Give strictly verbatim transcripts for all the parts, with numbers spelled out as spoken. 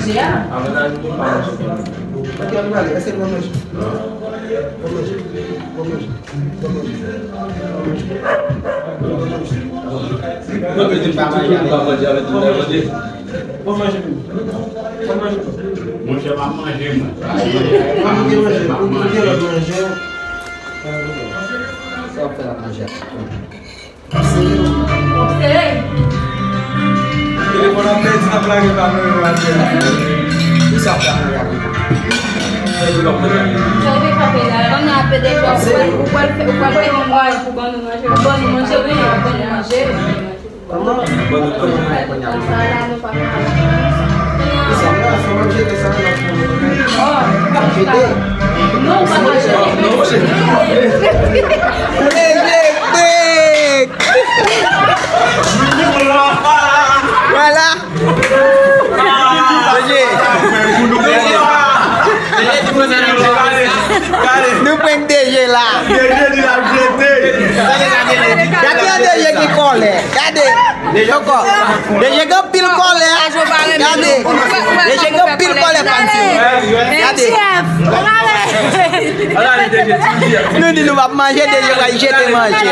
manje a. Avantaj nou pa manje. Ok, ann ale. Èske nou va manje? Bon manje. Bon manje. Bon manje. Bon manje. Bon manje. Bon manje. Bon manje. Monchè, m ap manje, mwen. Mwen, m te manje. Ou te lòt manje. Sa w ap fè la manje a? Obsere. Telefòn ap pèdi, n ap lage pa nou yo atè a. Ki sa ap fè nou lage? Sa w te frape la? Kòm nan apede jò, ou pral, ou pral fè, ou pral fè yon mwayen pou ban nou manje. Ou ban nou manje, wi, ou ban nou manje. Kòman? Ban nou manje. Sa la, nou pa fè. Sa la, sa w ap jete sa, n ap jete. Non, ou pa ka jete. Non, non, jete. Vwala. Nou prank D J la. Gade yon D J ki kòlè. Gade. Ankò. D J gen pil kòlè. Gade. D J gen pil kòlè, fanti. Gade. Nou di nou p ap manje, D J pral jete manje.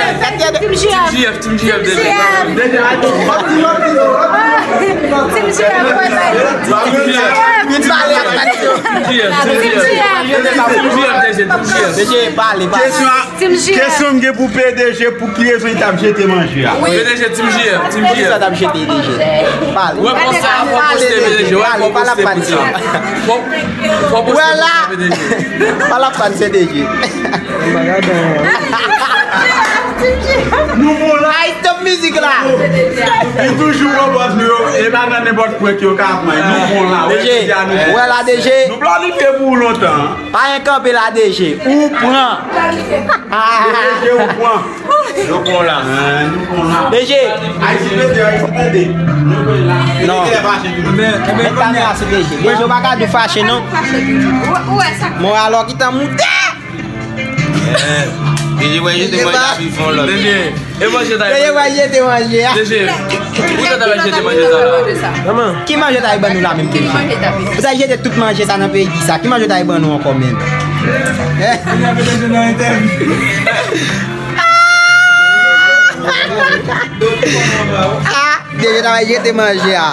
Team J F. Team J F, team J F, team J F. Vin pale ak fanti. Team J F, team J F. Team J F, team J F. D J, pale, pale. Kesyon a, kesyon m gen pou P D G, pou ki rezon li t ap jete manje a? P D G, team J F, team J F. Poukisa t ap jete, D J? Pale. Wè konsa, fò poste, P D G, wè, fò poste pou sa. Fò, fò poste pou sa, P D G. Pale ak fanti, D J. Nou bon la. Ay, stop mizik la. Li toujou pran bòz nou yo, e pa nan nenpòt prank yo ka pran. Nou bon la, wè, D J, jodi a nou bon. Wè la, D J. Nou planifye pou ou lontan. Pa gen kanpe la, D J. Ou pran. D J, ou pran. Nou bon la. Nou bon la. D J. Ayiti pede, Ayiti pede. Nou bon la. Non. Met kamera sou D J. D J, ou pa ka di w fache, non. Ou wè sa? Moral ou gentan moute. Eh, D J wè jete manje a, pi fon lòt. D J, e manje ta. D J wè jete manje a. D J, ou ta wè jete manje sa la. Ki manje ta ban nou la menm, D J? Ou ta jete tout manje sa nan peyi sa. Ki manje ta ban nou ankò menm? Eh? Ah, D J ta wè jete manje a.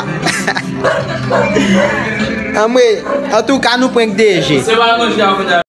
Anmwe, antouka nou prank D J. Se pa manje a.